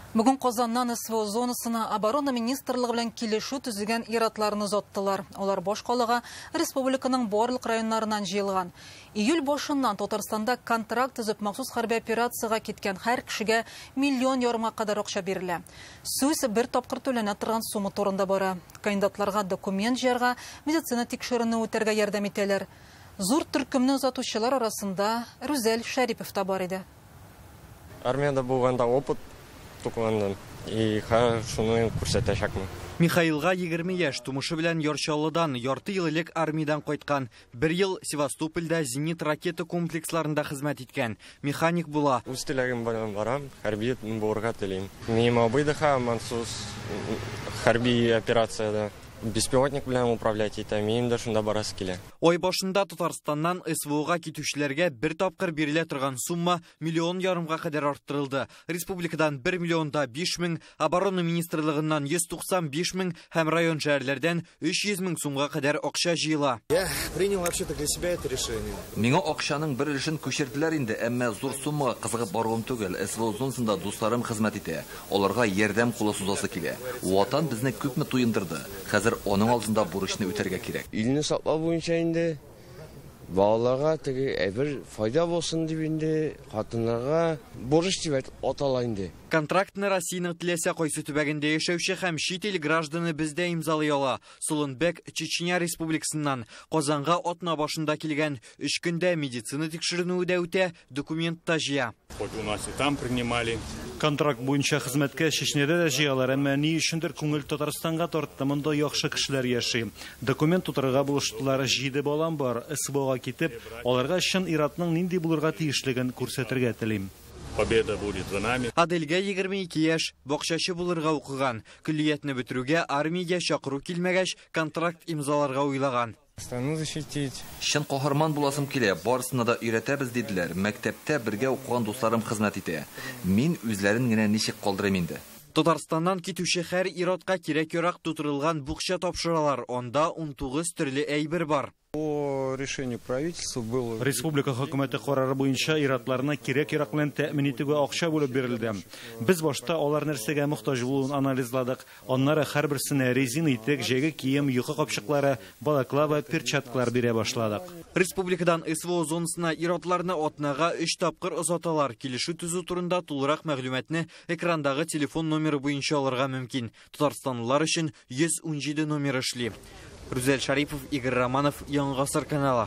Бүген Казаннан СВО зонасына оборона министрлыгы белән килешү төзегән ир-атларны озаттылар. Алар башкалага республиканың барлык районнарыннан җыелган. Июль башыннан Татарстанда контракт төзеп махсус хәрби операциягә киткән һәр кешегә 1,5 миллион кадәр акча бирелә. Сүз бер тапкыр түләнә торган сумма турында бара. Кандидатларга документ җыярга, медицина тикшеренүе үтәргә ярдәм итәләр. Зур төркемне озатучылар арасында Рүзәл Шәрипов та бар иде. Армиядә булганда опыт тупландым и хәзер шуны күрсәтәчәкмен. Михаилга 20 яшь, тумышы белән Яр Чаллыдан, ярты ел элек армиядән кайткан. Бер ел Севастопольдә зенит ракета комплексларында хезмәт иткән. Механик була. Үз теләгем белән барам, хәрби булырга телим. Минем абый да махсус хәрби операциядә. Беспилотник белән управлять итә, минем дә шунда барасы килә. Ай башында Татарстаннан СВОга китүчеләргә бер тапкыр бирелә торган сумма 1,5 миллионга кадәр арттырылды. Республикадан 1 500 мең, оборона министрлыгыннан 195 мең һәм район шәһәрләрдән 300 мең сумга кадәр акча җыела. Я принял вообще-то для себя это решение. Миңа акчаның бер өлешен күчерделәр инде, әмма зур суммага кызыгып баруым түгел. СВО зонасында дусларым хезмәт итә. Аларга ярдәм кулы сузасы килә. Ватан безне күпме туендырды. Хәзер аның алдында бурычны үтәргә кирәк. Илне саклау буенча инде балаларга теге әйбер файда булсын дип инде хатыннарга бурыч дип атала инде. Контрактны Россиянең теләсә кайсы төбәгендә яшәүче һәм чит ил гражданы бездә имзалый ала. Солонбек Чечня республикасыннан Казанга атна башында килгән. 3 көндә медицина тикшеренүе дә үтә, документ та җыя. Хоть у нас и там принимали. Контракт буенча хезмәткә Чечняда да җыялар, әмма ни өчендер күңел Татарстанга тартты. Монда яхшы кешеләр яши. Документ тутырырга булыштылар. 7 балам бар. СВОга китеп, аларга чын ир-атның нинди булырга тиешлеген күрсәтергә телим. Победа будет за нами. Аделгә 22 яшь, бакчачы булырга укыган. Көллиятне бетерүгә армиягә чакыру килмәгәч, контракт имзаларга уйлаган. Страну защитить. Чын каһарман буласым килә, барысына да өйрәтәбез диделәр. Мәктәптә бергә укыган дусларым хезмәт итә. Мин үзләрен генә ничек калдырыйм инде? Татарстаннан китүче һәр ир-атка кирәк-ярак тутырылган букча тапшыралар. Анда 19 төрле әйбер бар. По решению правительства было... Республика хөкүмәте карары буенча ир-атларны кирәк-ярак белән тәэмин итүгә акча бүлеп бирелде. Без башта алар нәрсәгә мохтаҗ булуын анализладык. Аннары һәрберсенә резин итек, җәйге кием, йокы капчыклары, балаклава, перчаткалар бирә башладык. Республикадан СВО зонасына ир-атларны атнага 3 тапкыр озаталар. Килешү төзү турында тулырак мәгълүматны экрандагы телефон номеры буенча алырга мөмкин. Татарстанлылар өчен 117 номер эшли. Рүзәл Шарипов, Игорь Романов, Яңа Гасыр каналы.